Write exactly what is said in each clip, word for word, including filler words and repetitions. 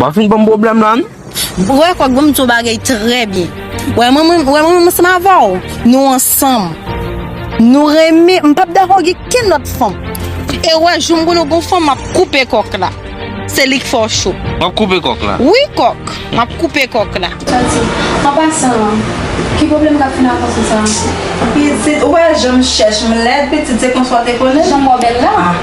W ap vin ban m pwoblèm la, non? Wè, Kòk, ban m di w bagay trè byen. Wè, mwen, mwen, wè, mwen, mwen ansanm avè w. Nou ansanm. Nou renmen, m p ap dakò gen kenn lòt fanm. E wè, jou m konnen w gon fanm, m ap koupe kòk la. Se li k fè w cho. W ap koupe kòk la? Wi, Kòk. M ap koupe kòk la. Tanti, an pasan, ki pwoblèm k ap fin avanse sa? Pitit, ou wè jan m chèch m lèd, pitit, se konsa w te konnen? Jan m wè w bèl la? Ah.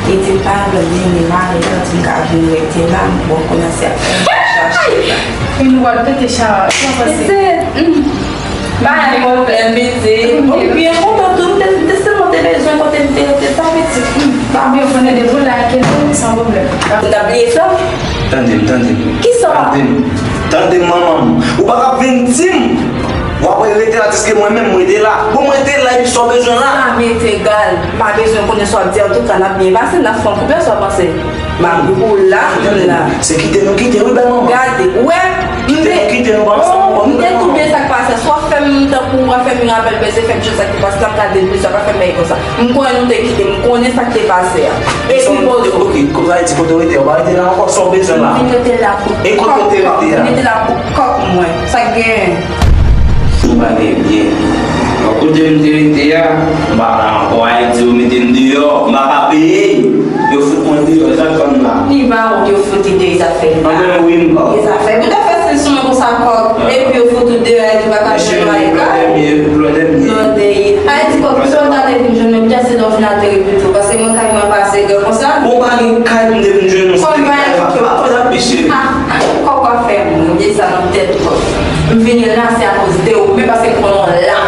Pitit, pa vle vini mare, tanti, m ka vin rete la, m bon konnen se ap fè m chache la. Vin wè l pete cha, sa pase? Se, mm. Ba, gen pwoblèm, pitit. Mwen byen kontan tou, m te, m te sèlman te bezwen kote m te rete sa, pitit. Mm. Ba, mwen konnen depi w la, gen san pwoblèm. Ou t ap bliye sa? Tande m, tande m. Kisa? Tande m. Tande m, manman m. Ou pa ka vin di m w ap rete la jiske mwen menm m rete la. Bon, mwen rete la epi sa w bezwen la. Pa mete gal. M pa bezwen konnen sa w ap di. Antouka, n ap byen pase, n ap fè yon koup, sa w panse? M ap pou la, menm la. Se kite nou kite, wi, bèl manman. Gade, ou wè, m te, kite nou kite nou pa ansanm ankò, m te tou byen sa k pase. Swa fè m tankou w ap fè m yon apèl, men se fè m jwenn sa k te pase la, m ka di l plis, sa pa fè m bagay konsa. M konnen nou te kite, m konnen sa k te pase a. Epi poze w. Ok, kote w di kote w rete, w pa rete la ankò, sa w bezwen la? M vin rete la pou kòk, m vin rete la pou kòk mwen. Sa k genyen? Tout bagay byen. Bon, kote m te rete a, m pa la ankò. Ayiti, yo mete m deyò, m pa ka peye. Yo fout mwen deyò, e sa k fè m la. Li pa wont yo fout li deyò, e zafè li. Anben wi, m pa. E zafè. Ou ta fasil sou mwen konsa, Kòk. Epi yo fout ou deyò, Ayiti pa ka jwenn ou lakay. Ayiti, Kòk, kisa w ta te vin jwenn mwen, m te se lè w vin ateri pito, paske mwen kay mwen pa ase gran konsa. Bon, pa gen kay pou m te vin jwenn ou, se te kay pa, pa, pa, mesye. Ah, ah, Kòk, w ap fè m ri, m di sa nan tèt Kòk. M vini la, se akoz de ou, men paske m konnen w la.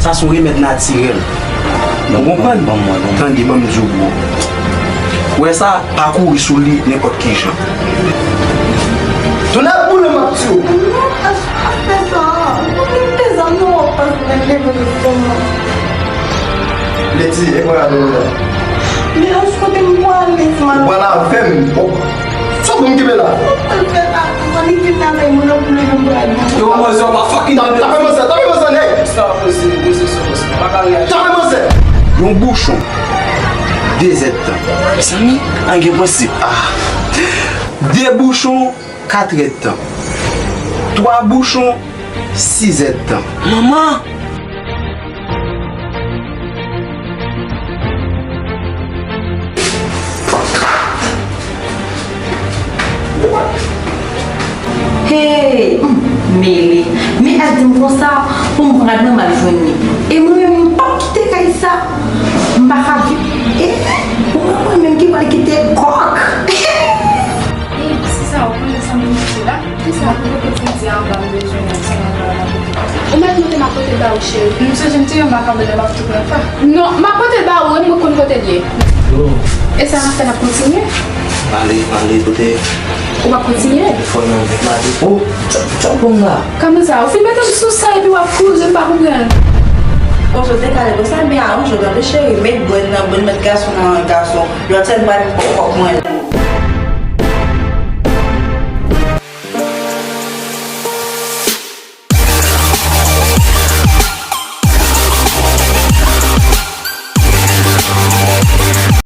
Sa se yon remèd natirèl. Ou konprann? Tande, ban m di w, bro. Ou wè sa, pa kouri sou li nenpòt ki jan. Tounen ak boule m ap di w. Non, a, a fè sa. Ou konn m te zanmi w ap pase nan leve m. Leti, e mwen a dou la. Men anj kote m pwale, se mal. Ou pral avè m. Bon. Sa pou m kenbe la? Sa pou l fè la? Ann li vin avè mwen, nan pou leve m pral. Yo, manzè, w pa fucking tape, tape manzè, tape manzè, nèg! Sa posib, posib, sa posib. M pa ka reyaji. Tape manzè! Yon bouchon, de zèdtan. Mezanmi, an gen prensip. Ah. De bouchon, kat èdtan. Twa bouchon, sis èdtan. Manman! Hey, m mele. Men al di m konsa, pou m pran l nan m al jwenn li. E mwen menm, m p ap kite kay sa. M pa ka vi-, e, ou wè mwen menm ki pral kite Kòk. E, se sa, ou konnen sa m mete la. Kisa pou kote ti di anba m bezwen nan ti anba la. Ou mèt monte m ap pote l ba ou, cheri. M sonje m te yon makandre lè m ap tout nan fa. Non, m ap pote l ba ou, wi, m konn kote l ye. Yo. E sa n ap fè, n ap kontinye? Ale, ale, pote. Ou p ap kontinye? Telefòn nan, mèt mande. Oh, tchòp, tchòp, bon la. Kòman sa? Ou fin mete m sou sa epi w ap kouri, m pa konprann. Bon, so te kale konsa, men a yon jò, tande cheri, met grenn nan grenn, met gason nan gason. Lòt sèl pral pran kòk mwen.